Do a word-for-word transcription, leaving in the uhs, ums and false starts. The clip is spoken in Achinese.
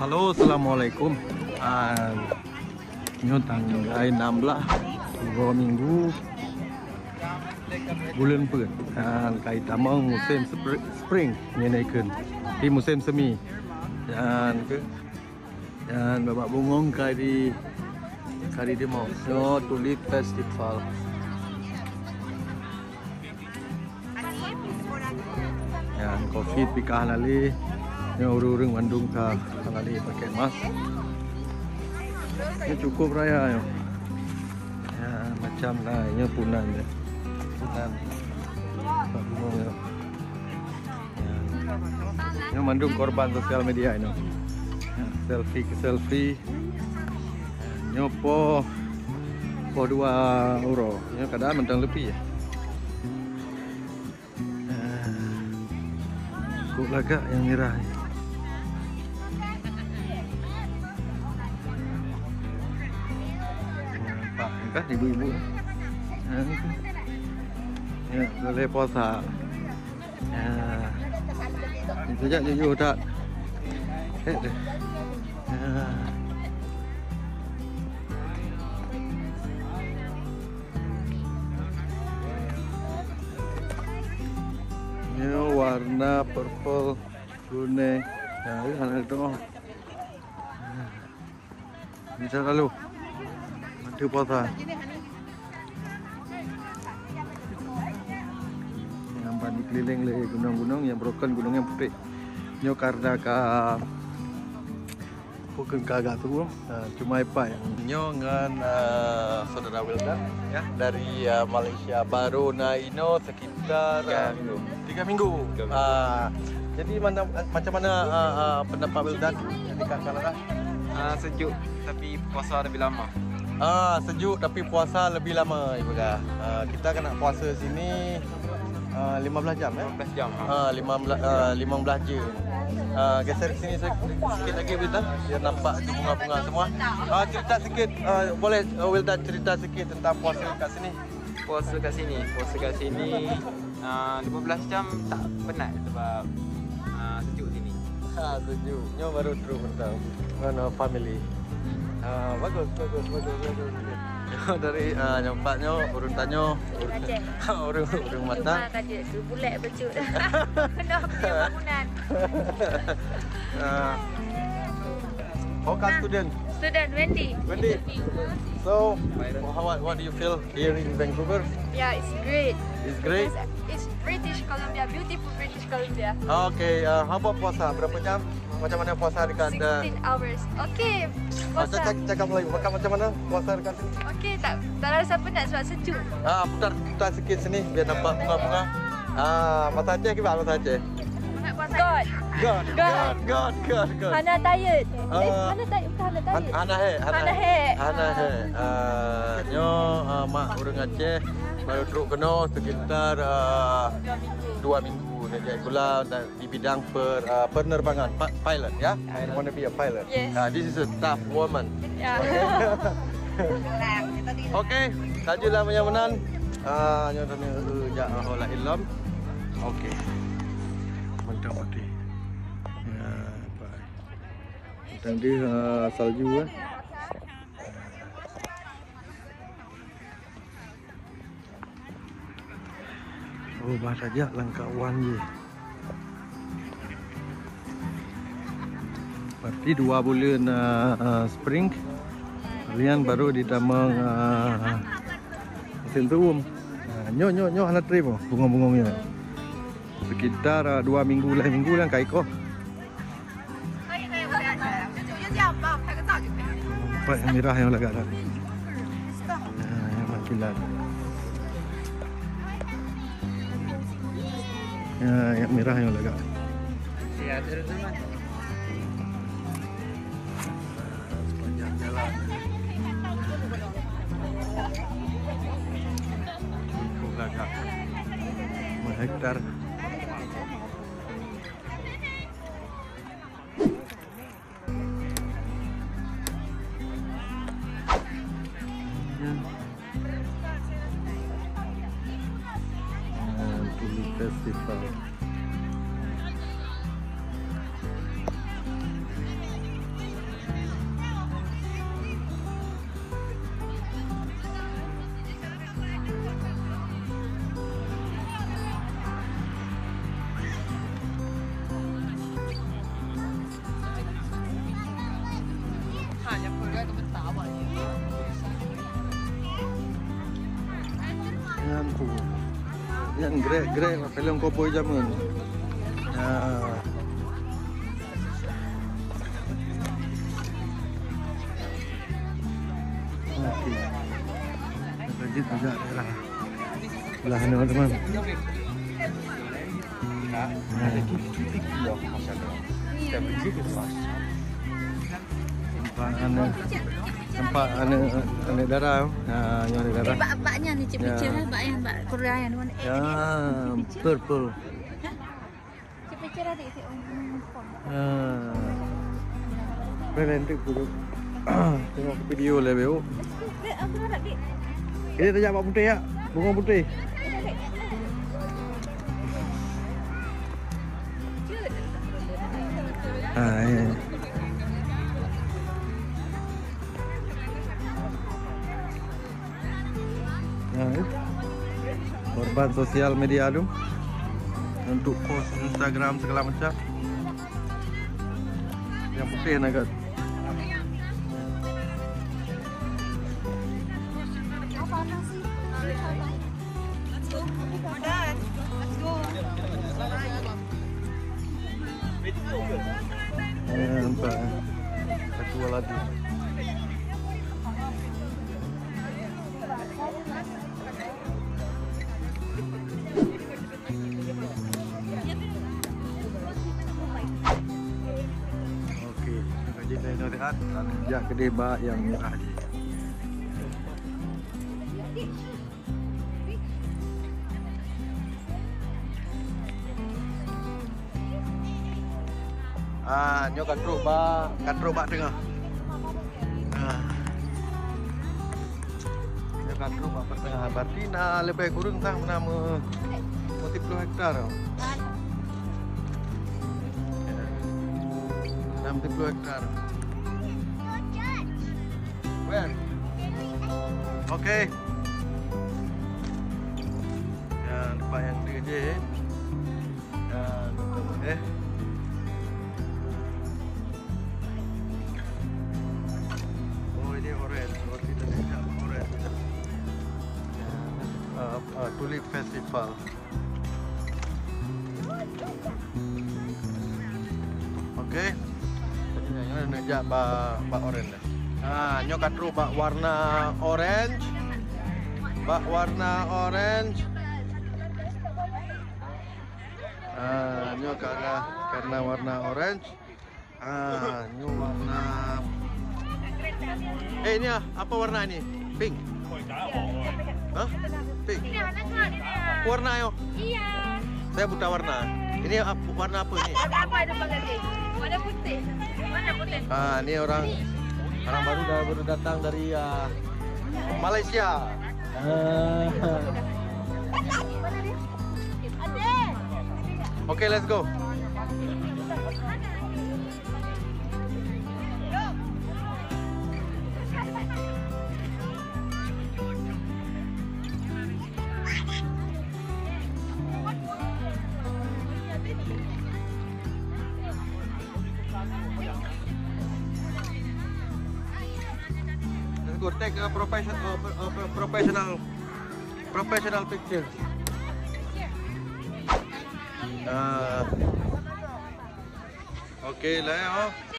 Halo, assalamualaikum. Ah, nyoe tanggai enam belas, dua minggu buleuen peuet. Ah, kai tamong musém spr-, spring nyan ikheun. Di musém semi. Dan ke, dan babah bungong kai di, kai di demo. Nyoe Tulip Festival. Nyan, kopi pih ka hana lé. Nyoe ureueng-ureueng mandum ka hana lé pakai mask. Nyoe cukup raya nyoe. Ya, macam na, nyoe punan nyoe. Punan. Bak gunong nyoe. Ya. Nyoe mandum korban sosial media nyoe. Ya, selfie ke selfie. Nyoe poh, poh dua uroe. Nyoe keadaan mantong leupie. Ah, kok lagak nyang mirah ni. Nampak kan ibu-ibu ni? Ah, ni tu. Ya, boleh puasa. Ya. Ni sejak jujur tak. Eh, tu. Ya. Nyoe warna purple, kuning. Nah, ini hana tengok. Bisa lalu. Mantap puasa. Nampak dikeliling lé gunong-gunong nyang broken, gunong nyang putih. Nyoe karena ka Bukan kagak tu, eh, cuma ipai. Nyoe ngon, eh, saudara Wildan, ya, dari, eh, Malaysia. Baru na inoe sekitar, tiga eh, minggu. Tiga minggu. Tiga minggu. Ah, jadi mana, macam mana, eh, eh, pendapat Wildan dekat Kanada? Ah, sejuk, tapi puasa lebih lama. Ah, sejuk tapi puasa lebih lama, ibadah. Ah, kita kena puasa sini, ah, lima belas jam, ya? Lima belas jam, ha. Ah, lima belas, ah, lima belas jam. Ah, geser ke sini se-, sikit lagi, Wildan, biar nampak tu bunga-bunga semua. Ah, cerita sikit, ah, boleh, ah, Wildan cerita sikit tentang puasa kat sini? Puasa kat sini, puasa kat sini, ah, lima belas jam tak penat sebab, ah, sejuk sini. Ha, sejuk. Nyoe baru truk pertama. Ngon, ah, family. Ah, bagus, bagus, bagus, bagus, bagus. Nyoe dari, ah, nyoe pat nyoe, ureueng tanyoe, ureueng, ureueng, ureueng mata. Cuma ka jeuet tu, bulek bacut. Kena punya bangunan. Ah. Oh, kan student? Student, Wendy. Wendy. So, how, what, what do you feel here in Vancouver? Yeah, it's great. It's great? Because it's British Columbia, beautiful British Columbia. Okay, uh, how about puasa? Berapa jam? Macam mana puasa dekat, uh, sixteen hours. Okay, puasa. Cakap, cakap Melayu. Macam, macam mana puasa dekat sini? Okay, tak, tak rasa penat sebab sejuk. Ah, putar, putar sikit sini biar nampak bunga-bunga. Ah, bahasa Aceh kiban bahasa Aceh? God. God, God, God, God, God. Hana tired. Eh, ah, hana tired, bukan hana tired. Han-, hana hek, hana hek. Hana hek. Ah, nyoe, ah, mak ureueng Aceh baru trok keunoe sekitar, ah, dua minggu. Dua minggu. Dia jadi gula dan di bidang per-, ah, penerbangan, pa-, pilot, ya. Pilot. I wanna be a pilot. Yes. Ah, this is a tough woman. Ya. Okay, laju lah meunyoe meunan. Ah, nyoe tadi, eh, jak, ah, hola ilom. Okay. Mantap, okay. Ya, bye. Tadi, ah, salju, eh. Oh, bah tajak lam kawan je. Berarti dua buleuen, ah, ah, spring, lian baru ditamong, ah, musim tuwum. Ah, nyoe, nyoe, nyoe hana trép, oh, bungong-bungong nyoe. Sekitar, ah, dua minggu, lah minggu lah kai koh. Nampak yang merah yang lagak dah. Ya, yang makilan. Ya, yang merah yang lagak. Ya, terus sama. Sepanjang jalan. Cukup lagak. Lima hektar. Ah, Tulip Festival. Nyang grek-grek filem koboi jameun. Ha. Okey. Lanjut saja daerah. Lah ni, teman-teman. Nampak aneuk, nampak aneuk, aneuk dara. Ha, nyoe aneuk dara. Eh, bak, bak nyan ni, cik picture, bak nyan, bak Korea nyan. Ya, purple. Cik picture adik, cik. Ah. Boleh lanjut dulu. Tengok video lah, Beo. Ini tajak bak putih, ya? Bunga putih. Ah, ya. Nah, eh. Korban sosial media tu untuk post Instagram segala macam. Yang putih na, kan? Eh, nampak, eh. Satu lagi. Okey, jadi saya nak lihat, jak keudeh bak nyang murah je. Ah, nyoe ka trok bak, ka trok bak teungoh. Ah. Nyoe ka trok bak teungoh. Berarti na leubeh kureueng sang na me-, meusiploh hektar. Enam puluh hektar. Where? Okey. Ya, nampak nyang tu je. Ya, betul, eh. Oh, ini orange. Berarti tadi tak orange. Ya, uh, uh, Tulip Festival. Okey. Nyoe neujak bak, bak orange. Ha, nyoe ka trok bak warna orange. Bak warna orange. Ha, nyoe karena, karena warna orange. Ah, nyoe warna. Eh, ini ah, apa warna ini? Pink. Hah? Pink. Warna yo. Iya. Saya buta warna. Ini ap-, warna apa ini? Ada apa, ada apa lagi? Warna putih. Warna putih. Ah, ini orang, orang baru dah, baru datang dari, ah, Malaysia. Ah. Okey, let's go. Let's go, take a profession-, uh, pro-, uh, pro-, professional, professional picture. Ah. Okey lah, ya.